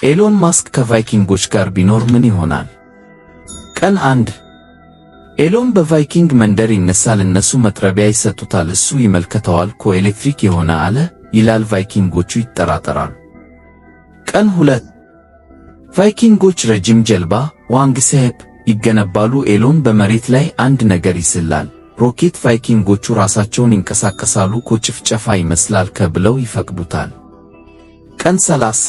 ኤሎን ማስክ ከቫይኪንጎች ጋር ቢኖር ምን ይሆናል? ቀን 1። ኤሎን በቫይኪንግ መንደር ይነሳል። እነሱ መጥረቢያ ይሰጡታል። እሱ ይመለከተዋል። ኮ ኤሌክትሪክ የሆነ አለ ይላል። ቫይኪንጎቹ ይጠራጠራሉ። ቀን 2። ቫይኪንጎች ረጅም ጀልባ longship ይገነባሉ። ኤሎን በመሬት ላይ አንድ ነገር ይስላል። ሮኬት። ቫይኪንጎቹ ራሳቸውን ይንቀሳቀሳሉ። ኮ ጭፍጨፋ ይመስላል ከብለው ይፈቅዱታል። ቀን 30።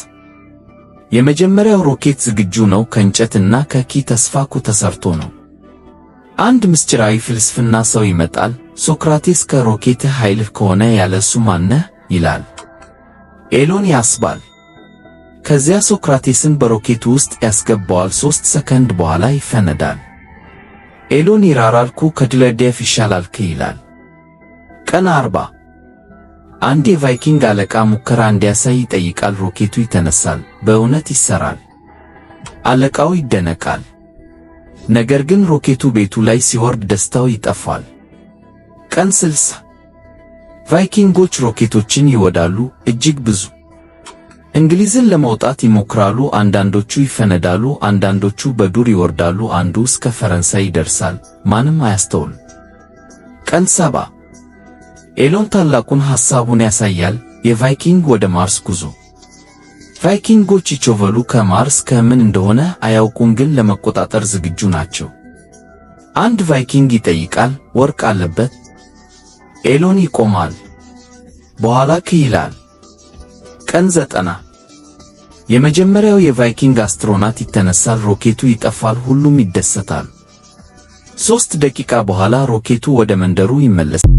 የመጀመሪያው ሮኬት ዝግጁ ነው። ከእንጨት እና ከኪ ተስፋ ኩ ተሰርቶ ነው። አንድ ምስጢራዊ ፍልስፍና ሰው ይመጣል። ሶክራቴስ ከሮኬትህ ኃይልህ ከሆነ ያለ እሱ ማነህ ይላል። ኤሎን ያስባል። ከዚያ ሶክራቴስን በሮኬቱ ውስጥ ያስገባዋል። 3 ሰከንድ በኋላ ይፈነዳል። ኤሎን ይራራል። ኩ ከድለዴፍ ይሻላል ክ ይላል። ቀን 40። አንድ የቫይኪንግ አለቃ ሙከራ እንዲያሳይ ይጠይቃል። ሮኬቱ ይተነሳል። በእውነት ይሠራል። አለቃው ይደነቃል። ነገር ግን ሮኬቱ ቤቱ ላይ ሲወርድ ደስታው ይጠፋል። ቀን 60። ቫይኪንጎች ሮኬቶችን ይወዳሉ፣ እጅግ ብዙ። እንግሊዝን ለመውጣት ይሞክራሉ። አንዳንዶቹ ይፈነዳሉ፣ አንዳንዶቹ በዱር ይወርዳሉ። አንዱ እስከ ፈረንሳይ ይደርሳል። ማንም አያስተውልም። ቀን 70። ኤሎን ታላቁን ሐሳቡን ያሳያል፣ የቫይኪንግ ወደ ማርስ ጉዞ። ቫይኪንጎች ይጮኻሉ። ከማርስ ከምን እንደሆነ አያውቁም፣ ግን ለመቆጣጠር ዝግጁ ናቸው። አንድ ቫይኪንግ ይጠይቃል፣ ወርቅ አለበት? ኤሎን ይቆማል። በኋላ ክ ይላል። ቀን 90። የመጀመሪያው የቫይኪንግ astronaut ይተነሳል። ሮኬቱ ይጠፋል። ሁሉም ይደሰታሉ። 3 ደቂቃ በኋላ ሮኬቱ ወደ መንደሩ ይመለሳል።